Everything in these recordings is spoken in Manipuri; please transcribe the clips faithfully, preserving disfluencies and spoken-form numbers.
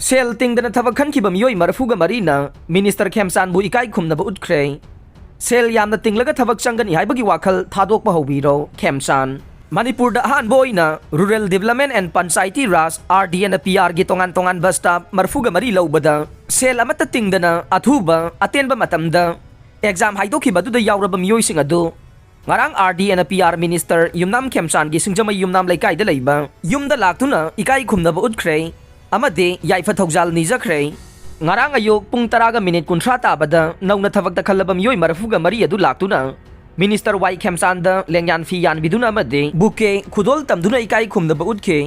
ꯁꯦꯜ ꯇꯤꯡꯗꯅ ꯊꯕꯛ ꯈꯟꯈꯤꯕ ꯃꯤꯑꯣꯏ ꯃꯔꯤꯐꯨꯒ ꯃꯔꯤꯅ ꯃꯤꯅꯤꯁꯇꯔ ꯈꯦꯝꯆꯥꯟꯕꯨ ꯏꯀꯥꯏ ꯈꯨꯝꯅꯕ ꯎꯠꯈ꯭ꯔꯦ꯫ ꯁꯦꯜ ꯌꯥꯝꯅ ꯇꯤꯡꯂꯒ ꯊꯕꯛ ꯆꯪꯒꯅꯤ ꯍꯥꯏꯕꯒꯤ ꯋꯥꯈꯜ ꯊꯥꯗꯣꯛꯄ ꯍꯧꯕꯤꯔꯣ, ꯈꯦꯝꯆꯥꯟ꯫ ꯃꯅꯤꯄꯨꯔꯗ ꯑꯍꯥꯟꯕ ꯑꯣꯏꯅ Rural Development and Panchayati Raj, R D A ꯅ P R ꯒꯤ ꯇꯣꯉꯥꯟ ꯇꯣꯉꯥꯟꯕ staff ꯃꯔꯤꯐꯨꯒ ꯃꯔꯤ ꯂꯧꯕꯗ ꯁꯦꯜ ꯑꯃꯠꯇ ꯇꯤꯡꯗꯅ ꯑꯊꯨꯕ ꯑꯇꯦꯟꯕ ꯃꯇꯝꯗ exam ꯍꯥꯏꯗꯣꯛꯈꯤꯕ ꯑꯗꯨꯗ ꯌꯥꯎꯔꯕ ꯃꯤꯑꯣꯏꯁꯤꯡ ꯑꯗꯨ ꯉꯔꯥꯡ R D A ꯅ P R ꯃꯤꯅꯤꯁꯇꯔ ꯌꯨꯝꯅꯥꯝ ꯈꯦꯝꯆꯥꯟꯒꯤ ꯁꯤꯡꯖꯃꯩ ꯌꯨꯝꯅꯥꯝ ꯂꯩꯀꯥꯏꯗ ꯂꯩꯕ ꯌꯨꯝꯗ ꯂꯥꯛꯇꯨꯅ ꯏꯀꯥꯏ ꯈꯨꯝꯅꯕ ꯎꯠꯈ꯭ꯔꯦ ꯑꯃꯗꯤ ꯌꯥꯏꯐ ꯊꯧꯖꯥꯜ ꯅꯤꯖꯈ꯭ꯔꯦ꯫ ꯉꯔꯥꯡ ꯑꯌꯨꯛ ꯄꯨꯡ ꯇꯔꯥꯒ ꯃꯤꯅꯤꯠ ꯀꯨꯟꯊ꯭ꯔꯥ ꯇꯥꯕꯗ ꯅꯧꯅ ꯊꯕꯛꯇ ꯈꯜꯂꯕ ꯃꯤꯑꯣꯏ ꯃꯔꯤꯐꯨꯒ ꯃꯔꯤ ꯑꯗꯨ ꯂꯥꯛꯇꯨꯅ ꯃꯤꯅꯤꯁꯇꯔ ꯋꯥꯏ ꯈꯦꯝꯆꯥꯟꯗ ꯂꯦꯡꯌꯥꯟ ꯐꯤ ꯌꯥꯟꯕꯤꯗꯨꯅ ꯑꯃꯗꯤ bouquet ꯈꯨꯗꯣꯜ ꯇꯝꯗꯨꯅ ꯏꯀꯥꯏ ꯈꯨꯝꯅꯕ ꯎꯠꯈꯤ꯫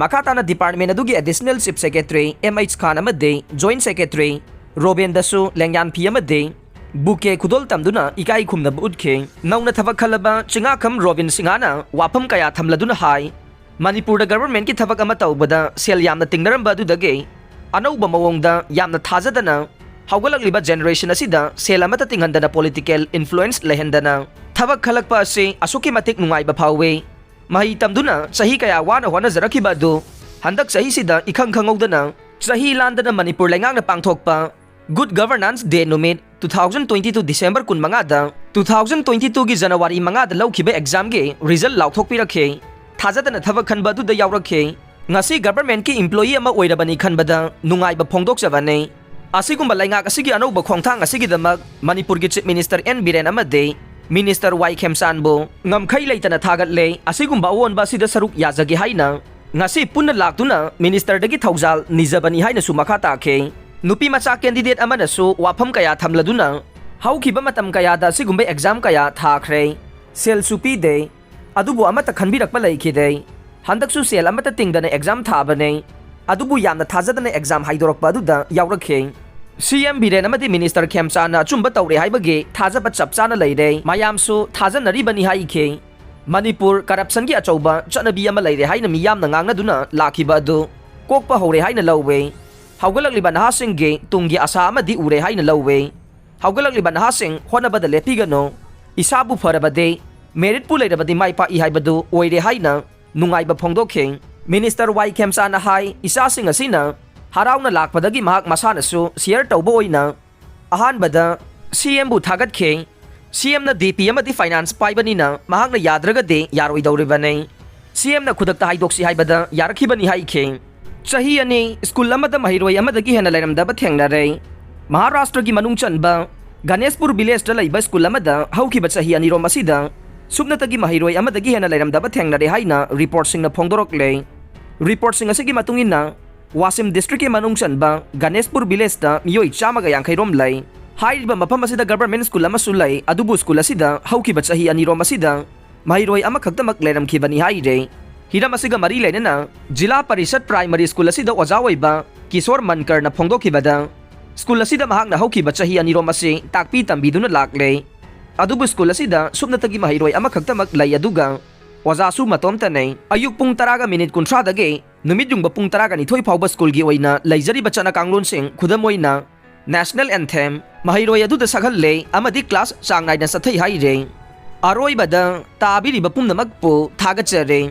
ꯃꯈꯥ ꯇꯥꯅ department ꯑꯗꯨꯒꯤ Additional Chief Secretary M H ꯈꯥꯟ ꯑꯃꯗꯤ Joint Secretary ꯔꯣꯕꯤꯟꯗꯁꯨ ꯂꯦꯡꯌꯥꯟ ꯐꯤ ꯑꯃꯗꯤ bouquet ꯈꯨꯗꯣꯜ ꯇꯝꯗꯨꯅ ꯏꯀꯥꯏ ꯈꯨꯝꯅꯕ ꯎꯠꯈꯤ꯫ ꯅꯧꯅ ꯊꯕꯛ ꯈꯜꯂꯕ ꯆꯤꯡꯉꯥꯈꯝ ꯔꯣꯕꯤꯟ ꯁꯤꯡꯍꯅ ꯋꯥꯐꯝ ꯀꯌꯥ ꯊꯝꯂꯗꯨꯅ ꯍꯥꯏ, ꯃꯅꯤꯄꯨꯔꯗ government ꯀꯤ ꯊꯕꯛ ꯑꯃ ꯇꯧꯕꯗ ꯁꯦꯜ ꯌꯥꯝꯅ ꯇꯤꯡꯅꯔꯝꯕ ꯑꯗꯨꯗꯒꯤ ꯑꯅꯧꯕ ꯃꯑꯣꯡꯗ ꯌꯥꯝꯅ ꯊꯥꯖꯗꯅ ꯍꯧꯒꯠꯂꯛꯂꯤꯕ generation ꯑꯁꯤꯗ ꯁꯦꯜ ꯑꯃꯠꯇ ꯇꯤꯡꯍꯟꯗꯅ political influence ꯂꯩꯍꯟꯗꯅ ꯊꯕꯛ ꯈꯜꯂꯛꯄ ꯑꯁꯤ ꯑꯁꯨꯛꯀꯤ ꯃꯇꯤꯛ ꯅꯨꯡꯉꯥꯏꯕ ꯐꯥꯎꯏ꯫ ꯃꯍꯩ ꯇꯝꯗꯨꯅ ꯆꯍꯤ ꯀꯌꯥ ꯋꯥꯅ ꯍꯣꯠꯅꯖꯔꯛꯈꯤꯕ ꯑꯗꯨ ꯍꯟꯗꯛ ꯆꯍꯤꯁꯤꯗ ꯏꯈꯪ ꯈꯪꯍꯧꯗꯅ ꯆꯍꯤ ꯂꯥꯟꯗꯅ ꯃꯅꯤꯄꯨꯔ ꯂꯩꯉꯥꯛꯅ ꯄꯥꯡꯊꯣꯛꯄ Good Governance Day ꯅꯨꯃꯤꯠ two thousand twenty two December ꯀꯨꯟꯃꯉꯥꯗ two thousand twenty two ꯒꯤ January ꯃꯉꯥꯗ ꯂꯧꯈꯤꯕ exam ꯒꯤ result ꯂꯥꯎꯊꯣꯛꯄꯤꯔꯛꯈꯤ꯫ ꯊꯥꯖꯗꯅ ꯊꯕꯛ ꯈꯟꯕ ꯑꯗꯨꯗ ꯌꯥꯎꯔꯛꯈꯤ꯫ ꯉꯁꯤ government ꯀꯤ employee ꯑꯃ ꯑꯣꯏꯔꯕꯅꯤ ꯈꯟꯕꯗ ꯅꯨꯡꯉꯥꯏꯕ ꯐꯣꯡꯗꯣꯛꯆꯕꯅꯤ꯫ ꯑꯁꯤꯒꯨꯝꯕ ꯂꯩꯉꯥꯛ ꯑꯁꯤꯒꯤ ꯑꯅꯧꯕ ꯈꯣꯡꯊꯥꯡ ꯑꯁꯤꯒꯤꯗꯃꯛ ꯃꯅꯤꯄꯨꯔꯒꯤ Chief Minister N ꯕꯤꯔꯦꯟ ꯑꯃꯗꯤ Minister ꯋꯥꯏ ꯈꯦꯝꯆꯥꯟꯕꯨ ꯉꯝꯈꯩ ꯂꯩꯇꯅ ꯊꯥꯒꯠꯂꯦ꯫ ꯑꯁꯤꯒꯨꯝꯕ ꯑꯑꯣꯟꯕ ꯑꯁꯤꯗ ꯁꯔꯨꯛ ꯌꯥꯖꯒꯦ ꯍꯥꯏꯅ ꯉꯁꯤ ꯄꯨꯟꯅ ꯂꯥꯛꯇꯨꯅ minister ꯗꯒꯤ ꯊꯧꯖꯥꯜ ꯅꯤꯖꯕꯅꯤ ꯍꯥꯏꯅꯁꯨ ꯃꯈꯥ ꯇꯥꯈꯤ꯫ ꯅꯨꯄꯤ ꯃꯆꯥ candidate ꯑꯃꯅꯁꯨ ꯋꯥꯐꯝ ꯀꯌꯥ ꯊꯝꯂꯗꯨꯅ ꯍꯧꯈꯤꯕ ꯃꯇꯝ ꯀꯌꯥꯗ ꯑꯁꯤꯒꯨꯝꯕ exam ꯀꯌꯥ ꯊꯥꯈ꯭ꯔꯦ, ꯁꯦꯜꯁꯨ ꯄꯤꯗꯦ, ꯑꯗꯨꯕꯨ ꯑꯃꯠꯇ ꯈꯟꯕꯤꯔꯛꯄ ꯂꯩꯈꯤꯗꯦ꯫ ꯍꯟꯗꯛꯁꯨ ꯁꯦꯜ ꯑꯃꯠꯇ ꯇꯤꯡꯗꯅ exam ꯊꯥꯕꯅꯦ, ꯑꯗꯨꯕꯨ ꯌꯥꯝꯅ ꯊꯥꯖꯗꯅ exam ꯍꯥꯏꯗꯣꯔꯛꯄ ꯑꯗꯨꯗ ꯌꯥꯎꯔꯛꯈꯤ꯫ C M ꯕꯤꯔꯦꯟ ꯑꯃꯗꯤ Minister ꯈꯦꯝꯆꯥꯟꯅ ꯑꯆꯨꯝꯕ ꯇꯧꯔꯦ ꯍꯥꯏꯕꯒꯤ ꯊꯥꯖꯕ ꯆꯞ ꯆꯥꯅ ꯂꯩꯔꯦ, ꯃꯌꯥꯝꯁꯨ ꯊꯥꯖꯅꯔꯤꯕꯅꯤ ꯍꯥꯏꯈꯤ꯫ ꯃꯅꯤꯄꯨꯔ corruption ꯒꯤ ꯑꯆꯧꯕ ꯆꯠꯅꯕꯤ ꯑꯃ ꯂꯩꯔꯦ ꯍꯥꯏꯅ ꯃꯤꯌꯥꯝꯅ ꯉꯥꯡꯅꯗꯨꯅ ꯂꯥꯛꯈꯤꯕ ꯑꯗꯨ ꯀꯣꯛꯄ ꯍꯧꯔꯦ ꯍꯥꯏꯅ ꯂꯧꯋꯦ꯫ ꯍꯧꯒꯠꯂꯛꯂꯤꯕ ꯅꯍꯥꯁꯤꯡꯒꯤ ꯇꯨꯡꯒꯤ ꯑꯁꯥ ꯑꯃꯗꯤ ꯎꯔꯦ ꯍꯥꯏꯅ ꯂꯧꯋꯦ꯫ ꯍꯧꯒꯠꯂꯛꯂꯤꯕ ꯅꯍꯥꯁꯤꯡ ꯍꯣꯠꯅꯕꯗ ꯂꯦꯞꯄꯤꯒꯅꯨ꯫ ꯏꯁꯥꯕꯨ ꯐꯔꯕꯗꯤ, merit ꯄꯨ ꯂꯩꯔꯕꯗꯤ ꯃꯥꯏ ꯄꯥꯛꯏ ꯍꯥꯏꯕꯗꯨ ꯑꯣꯏꯔꯦ ꯍꯥꯏꯅ ꯅꯨꯡꯉꯥꯏꯕ ꯐꯣꯡꯗꯣꯛꯈꯤ꯫ Minister ꯋꯥꯏ ꯈꯦꯝꯆꯥꯟꯅ ꯍꯥꯏ, ꯏꯆꯥꯁꯤꯡ ꯑꯁꯤꯅ ꯍꯔꯥꯎꯅ ꯂꯥꯛꯄꯗꯒꯤ ꯃꯍꯥꯛ ꯃꯁꯥꯅꯁꯨ ꯁꯤꯌꯔ ꯇꯧꯕ ꯑꯣꯏꯅ ꯑꯍꯥꯟꯕꯗ ꯁꯤ ꯑꯦꯝꯕꯨ ꯊꯥꯒꯠꯈꯤ꯫ ꯁꯤ ꯑꯦꯝꯅ ꯗꯤ ꯄꯤ ꯑꯃꯗꯤ ꯐꯥꯏꯅꯥꯟꯁ ꯄꯥꯏꯕꯅꯤꯅ ꯃꯍꯥꯛꯅ ꯌꯥꯗ꯭ꯔꯒꯗꯤ ꯌꯥꯔꯣꯏꯗꯧꯔꯤꯕꯅꯤ꯫ ꯁꯤ ꯑꯦꯝꯅ ꯈꯨꯗꯛꯇ ꯍꯥꯏꯗꯣꯛꯁꯤ ꯍꯥꯏꯕꯗ ꯌꯥꯔꯛꯈꯤꯕꯅꯤ ꯍꯥꯏꯈꯤ꯫ ꯆꯍꯤ ꯑꯅꯤ ꯁ꯭ꯀꯨꯜ ꯑꯃꯗ ꯃꯍꯩꯔꯣꯏ ꯑꯃꯗꯒꯤ ꯍꯦꯟꯅ ꯂꯩꯔꯝꯗꯕ ꯊꯦꯡꯅꯔꯦ꯫ ꯃꯍꯥꯔꯥꯁꯇ꯭ꯔꯒꯤ ꯃꯅꯨꯡ ꯆꯟꯕ ꯒꯅꯦꯁꯄꯨꯔ ꯚꯤꯂꯦꯖꯇ ꯂꯩꯕ ꯁ꯭ꯀꯨꯜ ꯑꯃꯗ ꯍꯧꯈꯤꯕ ꯆꯍꯤ ꯑꯅꯤꯔꯣꯝ ꯑꯁꯤꯗ ꯁꯨꯞꯅꯇꯒꯤ ꯃꯍꯩꯔꯣꯏ ꯑꯃꯗꯒꯤ ꯍꯦꯟꯅ ꯂꯩꯔꯝꯗꯕ ꯊꯦꯡꯅꯔꯦ ꯍꯥꯏꯅ ꯔꯤꯄꯣꯔꯠꯁꯤꯡꯅ ꯐꯣꯡꯗꯣꯔꯛꯂꯦ꯫ ꯔꯤꯄꯣꯔꯠꯁꯤꯡ ꯑꯁꯤꯒꯤ ꯃꯇꯨꯡ ꯏꯟꯅ, ꯋꯥꯁꯤꯝ ꯗꯤꯁꯇ꯭ꯔꯤꯛꯀꯤ ꯃꯅꯨꯡ ꯆꯟꯕ ꯒꯅꯦꯁꯄꯨꯔ ꯚꯤꯂꯦꯖꯇ ꯃꯤꯑꯣꯏ ꯆꯥꯝꯃꯒ ꯌꯥꯡꯈꯩ ꯔꯣꯝ ꯂꯩ꯫ ꯍꯥꯏꯔꯤꯕ ꯃꯐꯝ ꯑꯁꯤꯗ ꯒꯚꯔꯟꯃꯦꯟꯠ ꯁ꯭ꯀꯨꯜ ꯑꯃꯁꯨ ꯂꯩ, ꯑꯗꯨꯕꯨ ꯁ꯭ꯀꯨꯜ ꯑꯁꯤꯗ ꯍꯧꯈꯤꯕ ꯆꯍꯤ ꯑꯅꯤꯔꯣꯝ ꯑꯁꯤꯗ ꯃꯍꯩꯔꯣꯏ ꯑꯃꯈꯛꯇꯃꯛ ꯂꯩꯔꯝꯈꯤꯕꯅꯤ ꯍꯥꯏꯔꯦ꯫ ꯍꯤꯔꯝ ꯑꯁꯤꯒ ꯃꯔꯤ ꯂꯩꯅꯅ ꯖꯤꯂꯥ ꯄꯔꯤꯁꯠ ꯄ꯭ꯔꯥꯏꯃꯔꯤ ꯁ꯭ꯀꯨꯜ ꯑꯁꯤꯗ ꯑꯣꯖꯥ ꯑꯣꯏꯕ ꯀꯤꯁꯣꯔ ꯃꯟꯀꯔꯅ ꯐꯣꯡꯗꯣꯛꯈꯤꯕꯗ, ꯁ꯭ꯀꯨꯜ ꯑꯁꯤꯗ ꯃꯍꯥꯛꯅ ꯍꯧꯈꯤꯕ ꯆꯍꯤ ꯑꯅꯤꯔꯣꯝ ꯑꯁꯤ ꯇꯥꯛꯄꯤ ꯇꯝꯕꯤꯗꯨꯅ ꯂꯥꯛꯂꯦ꯫ ꯑꯗꯨꯕꯨ ꯁ꯭ꯀꯨꯜ ꯑꯁꯤꯗ ꯁꯨꯞꯅꯇꯒꯤ ꯃꯍꯩꯔꯣꯏ ꯑꯃꯈꯛꯇꯃꯛ ꯂꯩ, ꯑꯗꯨꯒ ꯑꯣꯖꯥꯁꯨ ꯃꯇꯣꯝꯇꯅꯩ꯫ ꯑꯌꯨꯛ ꯄꯨꯡ ꯇꯔꯥꯒ ꯃꯤꯅꯤꯠ ꯀꯨꯟꯊ꯭ꯔꯥꯗꯒꯤ ꯅꯨꯃꯤꯠ ꯌꯨꯡꯕ ꯄꯨꯡ ꯇꯔꯥꯒ ꯅꯤꯊꯣꯏ ꯐꯥꯎꯕ ꯁ꯭ꯀꯨꯜꯒꯤ ꯑꯣꯏꯅ ꯂꯩꯖꯔꯤꯕ ꯆꯠꯅ ꯀꯥꯡꯂꯣꯟꯁꯤꯡ, ꯈꯨꯗꯝ ꯑꯣꯏꯅ ꯅꯦꯁꯅꯦꯜ ꯑꯦꯟꯊꯦꯝ ꯃꯍꯩꯔꯣꯏ ꯑꯗꯨꯗ ꯁꯛꯍꯜꯂꯦ ꯑꯃꯗꯤ ꯀ꯭ꯂꯥꯁ ꯆꯥꯡ ꯅꯥꯏꯅ ꯆꯠꯊꯩ ꯍꯥꯏꯔꯦ꯫ ꯑꯔꯣꯏꯕꯗ ꯇꯥꯕꯤꯔꯤꯕ ꯄꯨꯝꯅꯃꯛꯄꯨ ꯊꯥꯒꯠꯆꯔꯤ꯫